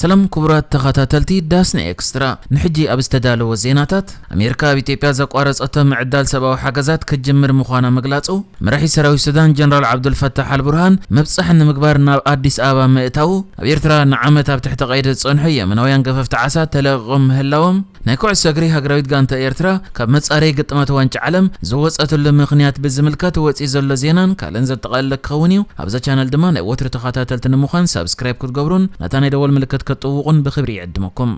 ሰላም ክቡራት ተኸታተልቲ ዳስና ኤክስትራ፣ ንሕጂ ኣብ ዝተዳለወ ዜናታት፣ ኣሜሪካ ኣብ ኢትዮጵያ ዘቋረጸቶ ምዕዳል ሰብኣዊ ሓገዛት ክትጅምር ምዃና ምግላጹ፣ መራሒ ሰራዊት ሱዳን ጀነራል ዓብዱልፈታሕ ኣልቡርሃን ምብጻሕ ንምግባር ናብ ኣዲስ ኣበባ ምእታዉ፣ ኣብ ኤርትራ ንዓመት ኣብ ትሕቲ ቀይዲ ዝጸንሑ የመናውያን ገፈፍቲ ዓሳ ተለቒቖም ምህላዎም፣ ናይ ኩዕሶ እግሪ ሃገራዊት ጋንታ ኤርትራ ካብ መጻረይ ግጥማት ዋንጫ ዓለም ዝወጸትሉ ምኽንያት ብዝምልከት ወጺኡ ዘሎ ዜናን ካልእን ዘጠቓለለ ክኸውን እዩ። ኣብዛ ቻነል ድማ ናይ ወትሩ ተኸታተልቲ ንምዃን ሳብስክራይብ ክትገብሩን ነታ ናይ ደወል ምልክት ክትጥውቑን ብኽብሪ ይዕድመኩም።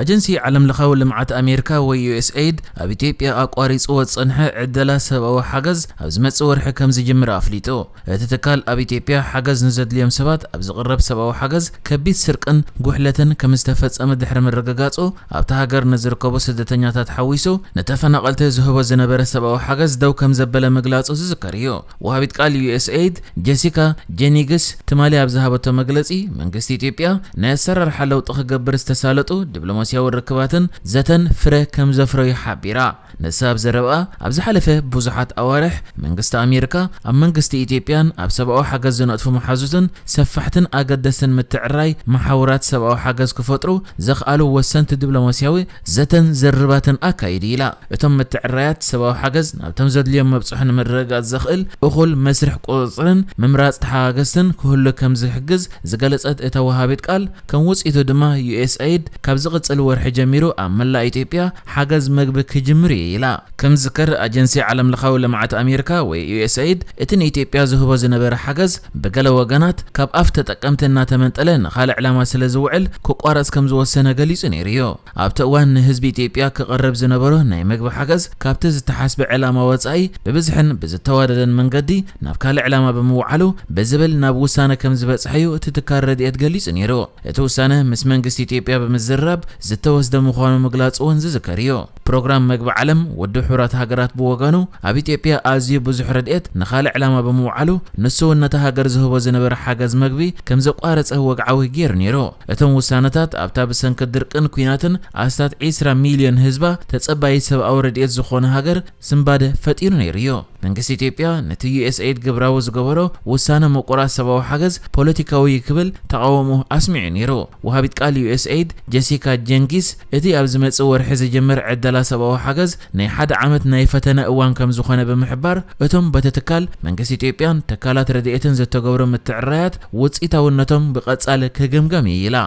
ኣጀንሲ ዓለም ለኻዊ ልምዓት ኣሜሪካ ወይ ዩ ኤስ ኤይድ ኣብ ኢትዮጵያ ኣቋሪጽዎ ዝጸንሐ ዕደላ ሰብኣዊ ሓገዝ ኣብ ዝመጽእ ወርሒ ከም ዝጅምር ኣፍሊጡ። እቲ ትካል ኣብ ኢትዮጵያ ሓገዝ ንዘድልዮም ሰባት ኣብ ዝቕረብ ሰብኣዊ ሓገዝ ከቢድ ስርቅን ጉሕለትን ከም ዝተፈጸመ ድሕሪ ምርግጋጹ፣ ኣብታ ሃገር ንዝርከቡ ስደተኛታት ሓዊሱ ንተፈናቐልቲ ዝህቦ ዝነበረ ሰብኣዊ ሓገዝ ደው ከም ዘበለ ምግላጹ ዝዝከር እዩ። ወሃቢት ቃል ዩ ኤስ ኤይድ ጀሲካ ጄኒግስ ትማሊ ኣብ ዝሃበቶ መግለጺ፣ መንግስቲ ኢትዮጵያ ናይ ኣሰራርሓ ለውጢ ክገብር ዝተሳለጡ ዲፕሎማስያዊ ርክባትን ዘተን ፍረ ከም ዘፍረዩ ሓቢራ። ንሳ ኣብ ዘረብኣ፣ ኣብ ዝሓለፈ ብዙሓት ኣዋርሕ መንግስቲ ኣሜሪካ ኣብ መንግስቲ ኢትዮጵያን ኣብ ሰብኣዊ ሓገዝ ዝነጥፉ መሓዙትን ሰፋሕትን ኣገደስትን ምትዕርራይ መሓውራት ሰብኣዊ ሓገዝ ክፈጥሩ ዘኽኣሉ ወሰንቲ ዲፕሎማስያዊ ዘተን ዘርባትን ኣካይዱ ኢላ። እቶም ምትዕርራያት ሰብኣዊ ሓገዝ ናብቶም ዘድልዮም መብጽሑ ንምርግጋጽ ዘኽእል እኹል መስርሕ ቁጽጽርን ምምራጽ ተሓጋገዝትን ክህሉ ከም ዝሕግዝ ዝገለጸት እታ ወሃቢት ቃል፣ ከም ውጽኢቱ ድማ ዩ ኤስ ኤይድ ካብ ዝቕጽል ወርሒ ጀሚሩ ኣብ መላእ ኢትዮጵያ ሓገዝ መግቢ ክጅምር እዩ ኢላ። ከም ዝዝከር፣ ኣጀንሲ ዓለም ለኻዊ ልምዓት ኣሜሪካ ወይ ዩ ኤስ ኤይድ እቲ ንኢትዮጵያ ዝህቦ ዝነበረ ሓገዝ ብገለ ወገናት ካብ ኣፍ ተጠቀምቲ እናተመንጠለ ንኻልእ ዕላማ ስለ ዝውዕል ክቋረጽ ከም ዝወሰነ ገሊጹ ነይሩ እዩ። ኣብቲ እዋን ንህዝቢ ኢትዮጵያ ክቐርብ ዝነበሮ ናይ መግቢ ሓገዝ ካብቲ ዝተሓስበ ዕላማ ወጻኢ ብብዝሕን ብዝተዋደደን መንገዲ ናብ ካልእ ዕላማ ብምውዓሉ ብዝብል ናብ ውሳነ ከም ዝበጽሐ እዩ እቲ ትካል ረድኤት ገሊጹ ነይሩ። እቲ ውሳነ ምስ መንግስቲ ኢትዮጵያ ብምዝርራብ ዝተወስደ ምዃኑ ምግላጹ እውን ዝዝከር እዩ። ፕሮግራም መግቢ ዓለም ውድብ ሕቡራት ሃገራት ብወገኑ ኣብ ኢትዮጵያ ኣዝዩ ብዙሕ ረድኤት ንኻልእ ዕላማ ብምውዓሉ ንሱ እውን ነታ ሃገር ዝህቦ ዝነበረ ሓገዝ መግቢ ከም ዘቋረጸ ወግዓዊ ገይሩ ነይሩ። እቶም ውሳነታት ኣብታ ብሰንኪ ድርቅን ኲናትን ኣስታት ዒስራ ሚልዮን ህዝባ ተጸባይት ሰብኣዊ ረድኤት ዝኾነ ሃገር ስንባደ ፈጢሩ ነይሩ እዩ። መንግስቲ ኢትዮጵያ ነቲ ዩ ኤስ ኤይድ ግብራዊ ዝገበሮ ውሳነ ምቁራጽ ሰብኣዊ ሓገዝ ፖለቲካዊ ክብል ተቓውሞ ኣስሚዑ ነይሩ። ወሃቢት ቃል ዩ ኤስ ኤይድ ጀሲካ ጀንጊስ እቲ ኣብ ዝመጽእ ወርሒ ዝጅምር ዕደላ ሰብኣዊ ሓገዝ ናይ ሓደ ዓመት ናይ ፈተነ እዋን ከም ዝኾነ ብምሕባር፣ እቶም በቲ ትካል መንግስቲ ኢትዮጵያን ትካላት ረድኤትን ዝተገብሩ ምትዕርራያት ውጽኢታውነቶም ብቐጻሊ ክግምገም እዩ ኢላ።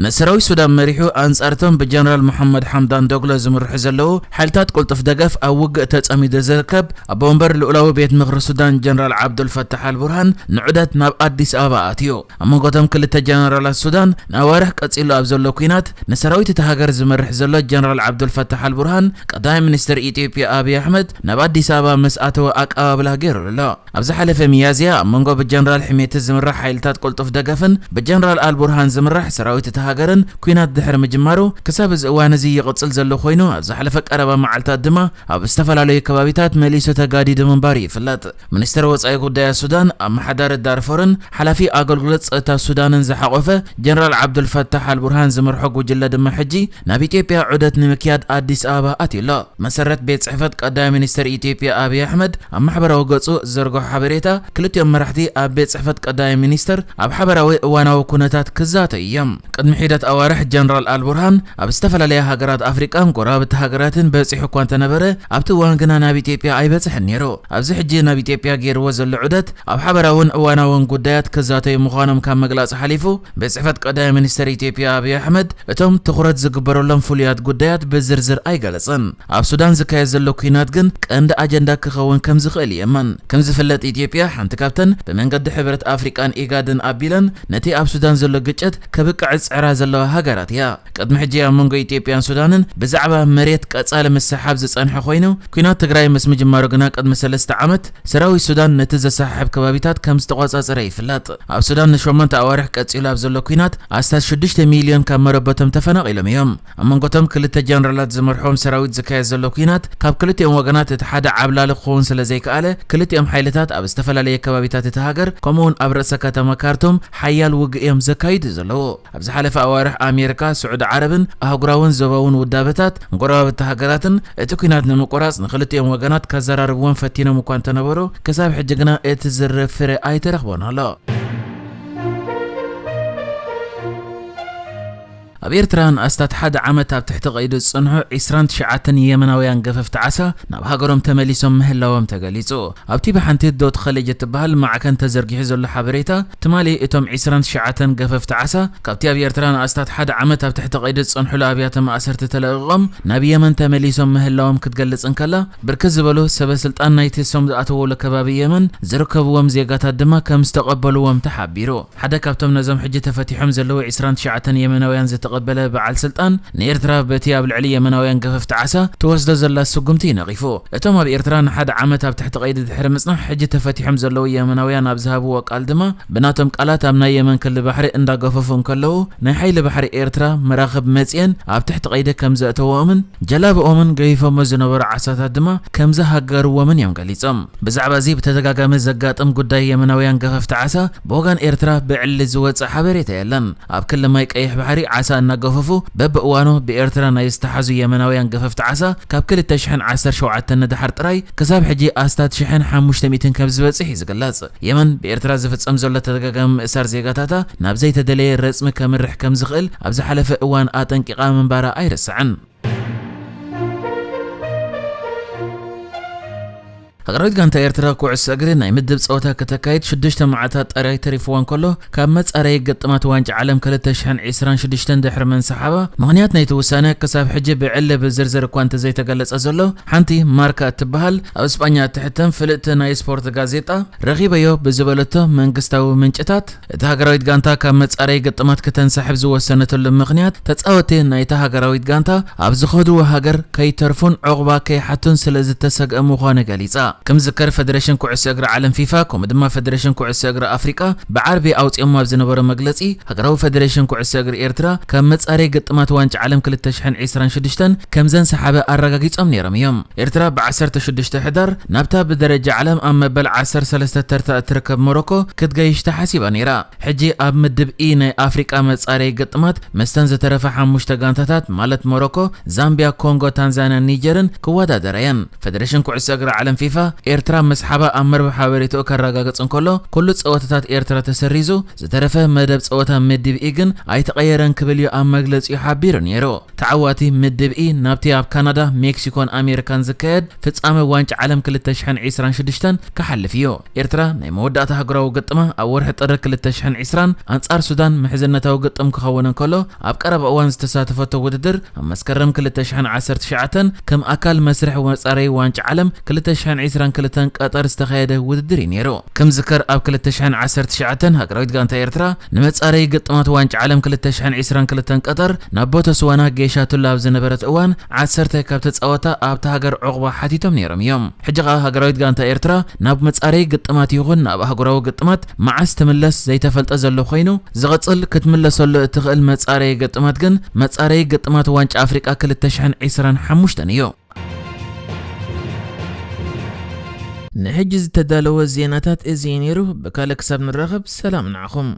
ንሰራዊት ሱዳን መሪሑ ኣንጻርቶም ብጀነራል መሓመድ ሓምዳን ዶግሎ ዝምርሑ ዘለዉ ሓይልታት ቅልጡፍ ደገፍ ኣብ ውግእ ተጸሚዱ ዝርከብ ኣቦ ወንበር ልኡላዊ ቤት ምኽሪ ሱዳን ጀነራል ዓብዱል ፈታሕ ኣልቡርሃን ንዑደት ናብ ኣዲስ ኣበባ ኣትዩ። ኣብ መንጎ እቶም ክልተ ጀነራላት ሱዳን ንኣዋርሕ ቀጺሉ ኣብ ዘሎ ኲናት ንሰራዊት እታ ሃገር ዝመርሕ ዘሎ ጀነራል ዓብዱል ፈታሕ ኣልቡርሃን ቀዳማይ ሚኒስተር ኢትዮጵያ ኣብይ ኣሕመድ ናብ ኣዲስ ኣበባ ምስ ኣተወ ኣቀባብላ ገይሩሉ ኣሎ። ኣብ ዝሓለፈ ሚያዝያ ኣብ መንጎ ብጀነራል ሕሜቲ ዝምራሕ ሓይልታት ቅልጡፍ ደገፍን ብጀነራል ኣልቡርሃን ዝምራሕ ሰራዊት እታ ሃገርን ኲናት ድሕሪ ምጅማሩ ክሳብ እዚ እዋን እዚ ይቕጽል ዘሎ ኮይኑ፣ ኣብ ዝሓለፈ ቀረባ መዓልታት ድማ ኣብ ዝተፈላለዩ ከባቢታት መሊሱ ተጋዲዱ ምንባሩ ይፍለጥ። ሚኒስተር ወጻኢ ጉዳያት ሱዳን፣ ኣመሓዳሪ ዳርፎርን ሓላፊ ኣገልግሎት ጸጥታ ሱዳንን ዝሓቖፈ ጀነራል ዓብዱል ፈታሕ ኣልቡርሃን ዝመርሖ ጉጅለ ድማ ሕጂ ናብ ኢትዮጵያ ዑደት ንምክያድ ኣዲስ ኣበባ ኣትዩ ኣሎ። መሰረት ቤት ጽሕፈት ቀዳማይ ሚኒስተር ኢትዮጵያ ኣብይ ኣሕመድ ኣብ ማሕበራዊ ገጹ ዝዘርግሖ ሓበሬታ፣ ክልቲኦም መራሕቲ ኣብ ቤት ጽሕፈት ቀዳማይ ሚኒስተር ኣብ ሓበራዊ እዋናዊ ኩነታት ክዛተዩ እዮም። ቅድሚ ሒደት ኣዋርሕ ጀነራል ኣልቡርሃን ኣብ ዝተፈላለያ ሃገራት ኣፍሪቃን ጎረባብቲ ሃገራትን በጺሑ እኳ እንተነበረ፣ ኣብቲ እዋን ግና ናብ ኢትዮጵያ ኣይበጽሐን ነይሩ። ኣብዚ ሕጂ ናብ ኢትዮጵያ ገይርዎ ዘሎ ዑደት ኣብ ሓበራውን እዋናውን ጉዳያት ክዛተዩ ምዃኖም ካብ ምግላጽ ሓሊፉ፣ ቤት ጽሕፈት ቀዳማይ ሚኒስተር ኢትዮጵያ ኣብይ ኣሕመድ እቶም ትኹረት ዝግበረሎም ፍሉያት ጉዳያት ብዝርዝር ኣይገለጸን። ኣብ ሱዳን ዝካየድ ዘሎ ኲናት ግን ቀንዲ ኣጀንዳ ክኸውን ከም ዝኽእል ይእመን። ከም ዝፍለጥ፣ ኢትዮጵያ ሓንቲ ካብተን ብመንገዲ ሕብረት ኣፍሪቃን ኢጋድን ኣቢለን ነቲ ኣብ ሱዳን ዘሎ ግጭት ከብቅዕ ዝጽዕራ ዘለዋ ሃገራት እያ። ቅድሚ ሕጂ ኣብ መንጎ ኢትዮጵያን ሱዳንን ብዛዕባ መሬት ቀጻሊ ምስሕሓብ ዝጸንሐ ኮይኑ፣ ኲናት ትግራይ ምስ ምጅማሩ ግና ቅድሚ ሰለስተ ዓመት ሰራዊት ሱዳን ነቲ ዘሰሓሕብ ከባቢታት ከም ዝተቖጻጸረ ይፍለጥ። ኣብ ሱዳን ንሸሞንተ ኣዋርሕ ቀጺሉ ኣብ ዘሎ ኲናት ኣስታት ሽዱሽተ ሚልዮን ካብ መረበቶም ተፈናቒሎም እዮም። ኣብ መንጎ እቶም ክልተ ጀነራላት ዝመርሖም ሰራዊት ዝካየድ ዘሎ ኲናት ካብ ክልቲኦም ወገናት እቲ ሓደ ዓብላሊ ክኸውን ስለ ዘይከኣለ፣ ክልቲኦም ሓይልታት ኣብ ዝተፈላለየ ከባቢታት እቲ ሃገር ከምኡውን ኣብ ርእሰ ከተማ ካርቱም ሓያል ውግእ እዮም ዘካይዱ ዘለዉ። ኣብ ዝሓለፈ ኣዋርሕ ኣሜሪካ፣ ስዑዲ ዓረብን ኣህጉራውን ዞባውን ውዳበታት፣ ጎረባብቲ ሃገራትን እቲ ኲናት ንምቁራጽ ንክልቲኦም ወገናት ከዘራርብዎም ፈቲኖም እኳ እንተነበሩ፣ ክሳብ ሕጂ ግና እቲ ዝርብ ፍረ ኣይተረኽቦን ኣሎ። ኣብ ኤርትራ ንኣስታት ሓደ ዓመት ኣብ ትሕቲ ቀይዲ ዝጸንሑ ዒስራን ትሽዓተን የመናውያን ገፈፍቲ ዓሳ ናብ ሃገሮም ተመሊሶም ምህላዎም ተገሊጹ። ኣብቲ ብሓንቲ ዶት ኸሌጅ እትበሃል ማዕከን ተዘርጊሑ ዘሎ ሓበሬታ፣ ትማሊ እቶም ዒስራን ትሽዓተን ገፈፍቲ ዓሳ ካብቲ ኣብ ኤርትራ ንኣስታት ሓደ ዓመት ኣብ ትሕቲ ቀይዲ ዝጸንሑሉ ኣብያተ ማእሰርቲ ተለቒቖም ናብ የመን ተመሊሶም ምህላዎም ክትገልጽ እንከላ፣ ብርክት ዝበሉ ሰበ ስልጣን ናይቲ እሶም ዝኣተውሉ ከባቢ የመን ዝርከብዎም ዜጋታት ድማ ከም ዝተቐበልዎም ተሓቢሩ። ሓደ ካብቶም ነዞም ሕጂ ተፈቲሖም ዘለዉ ዒስራን ትሽዓተን የመናውያን ዝተቐበለ በዓል ስልጣን፣ ንኤርትራ በቲ ኣብ ልዕሊ የመናውያን ገፈፍቲ ዓሳ ትወስዶ ዘላ ስጉምቲ ነቒፉ። እቶም ኣብ ኤርትራ ንሓደ ዓመት ኣብ ትሕቲ ቀይዲ ድሕሪ ምጽናሕ ሕጂ ተፈቲሖም ዘለዉ የመናውያን ኣብ ዝሃብዎ ቃል ድማ፣ ብናቶም ቃላት፣ ኣብ ናይ የመን ክሊ ባሕሪ እንዳገፈፉ እንከለዉ ናይ ሓይሊ ባሕሪ ኤርትራ መራኽብ መጽየን ኣብ ትሕቲ ቀይዲ ከም ዘእተወኦምን ጀላብኦምን ገይፎሞ ዝነበሩ ዓሳታት ድማ ከም ዝሃገርዎምን እዮም ገሊጾም። ብዛዕባ እዚ ብተደጋጋሚ ዘጋጥም ጉዳይ የመናውያን ገፈፍቲ ዓሳ ብወገን ኤርትራ ብዕሊ ዝወጽእ ሓበሬታ የለን። ኣብ ክሊ ማይ ቀይሕ ባሕሪ ዓሳ እናገፈፉ በብእዋኑ ብኤርትራ ናይ ዝተሓዙ የመናውያን ገፈፍቲ ዓሳ ካብ ክልተ ሽሕን ዓሰርተ ሸውዓተን ንደሓር ጥራይ ክሳብ ሕጂ ኣስታት ሽሕን ሓሙሽተ ሚእትን ከም ዝበጽሕ እዩ ዝግለጽ። የመን ብኤርትራ ዝፍጸም ዘሎ ተደጋጋሚ ምእሳር ዜጋታታ ናብ ዘይተደለየ ረጽሚ ከምርሕ ከም ዝኽእል ኣብ ዝሓለፈ እዋን ኣጠንቂቓ ምንባራ ኣይርሳዕን። ሃገራዊት ጋንታ ኤርትራ ኩዕሶ እግሪ ናይ ምድብ ጸወታ ከተካይድ ሽዱሽተ መዓልታት ጥራይ ተሪፍዋ እንከሎ፣ ካብ መጻረዪ ግጥማት ዋንጫ ዓለም ክልተ ሽሕን ዕስራን ሽዱሽተን ድሕሪ ምንስሓባ፣ ምኽንያት ናይቲ ውሳነ ክሳብ ሕጂ ብዕሊ ብዝርዝር እኳ እንተዘይተገለጸ ዘሎ፣ ሓንቲ ማርካ እትበሃል ኣብ እስጳኛ እትሕተም ፍልጥቲ ናይ ስፖርት ጋዜጣ፣ ረኺበዮ ብዝበለቶ መንግስታዊ ምንጭታት፣ እቲ ሃገራዊት ጋንታ ካብ መጻረዪ ግጥማት ክተንሳሕብ ዝወሰነትሉ ምኽንያት፣ ተጻወትቲ ናይታ ሃገራዊት ጋንታ ኣብ ዝኸድዎ ሃገር ከይተርፉን ዑቕባ ከይሓቱን ስለ ዝተሰግአ ምዃኑ ገሊጻ። ከም ዝዝከር፣ ፈደረሽን ኩዕሶ እግሪ ዓለም ፊፋ፣ ከምኡ ድማ ፈደረሽን ኩዕሶ እግሪ ኣፍሪቃ ብዓርቢ ኣውጺኦሞ ኣብ ዝነበሮ መግለጺ፣ ሃገራዊ ፈደረሽን ኩዕሶ እግሪ ኤርትራ ካብ መጻረዪ ግጥማት ዋንጫ ዓለም ክልተ ሽሕን ዕስራን ሽዱሽተን ከም ዘንሰሓበ ኣረጋጊጾም ነይሮም እዮም። ኤርትራ ብ ዓሰርተ ሽዱሽተ ሕዳር ናብታ ብደረጃ ዓለም ኣብ መበል ዓሰርተ ሰለስተ ተርታ እትርከብ ሞሮኮ ክትገይሽ ተሓሲባ ነይራ። ሕጂ ኣብ ምድብ ኢ ናይ ኣፍሪቃ መጻረዪ ግጥማት፣ መስተን ዝተረፋ ሓሙሽተ ጋንታታት ማለት ሞሮኮ፣ ዛምቢያ፣ ኮንጎ፣ ታንዛንያን ኒጀርን ክወዳደራ እየን። ፈደረሽን ኩዕሶ እግሪ ዓለም ፊፋ፣ ኤርትራ ምስሓባ ኣብ መርበብ ሓበሬታኡ ከረጋግጽ እንከሎ፣ ኩሉ ጸወታታት ኤርትራ ተሰሪዙ፣ ዝተረፈ መደብ ጸወታ ምድብ ኢ ግን ኣይተቐየረን ክብል እዩ ኣብ መግለጺኡ ሓቢሩ ነይሩ። ተዓዋቲ ምድብ ኢ ናብቲ ኣብ ካናዳ፣ ሜክሲኮን ኣሜሪካን ዝካየድ ፍጻመ ዋንጫ ዓለም ክልተ ሽሕን ዕስራን ሽዱሽተን ክሓልፍ እዩ። ኤርትራ ናይ መወዳእታ ሃገራዊ ግጥማ ኣብ ወርሒ ጥሪ ክልተ ሽሕን ዕስራን ኣንጻር ሱዳን ምሕዝነታዊ ግጥም ክኸውን እንከሎ፣ ኣብ ቀረባ እዋን ዝተሳተፈቶ ውድድር ኣብ መስከረም ክልተ ሽሕን ዓሰርተ ትሽዓተን ከም ኣካል መስርሕ መጻረዪ ዋንጫ ዓለም ክልተ ሽሕን ዕስራን ክልተን ቀጠር ዝተኻየደ ውድድር እዩ ነይሩ። ከም ዝከር ኣብ ክልተ ሽሕን ዓሰርተ ትሽዓተን ሃገራዊት ጋንታ ኤርትራ ንመጻረዪ ግጥማት ዋንጫ ዓለም ክልተ ሽሕን ዕስራን ክልተን ቀጠር ናብ ቦተስዋና ጌሻትሉ ኣብ ዝነበረት እዋን ዓሰርተ ካብ ተጻወታ ኣብታ ሃገር ዑቕባ ሓቲቶም ነይሮም እዮም። ሕጂ ኸኣ ሃገራዊት ጋንታ ኤርትራ ናብ መጻረዪ ግጥማት ይኹን ናብ ኣህጉራዊ ግጥማት መዓስ ትምለስ ዘይተፈልጠ ዘሎ ኮይኑ፣ ዝቕጽል ክትምለሰሉ እትኽእል መጻረዪ ግጥማት ግን መጻረዪ ግጥማት ዋንጫ ኣፍሪቃ ክልተ ሽሕን ዕስራን ሓሙሽተን እዩ። ንሕጂ ዝተዳለወ ዜናታት እዚ እዩ ነይሩ። ብካልእ ክሳብ ንራኸብ ሰላም ንዓኹም።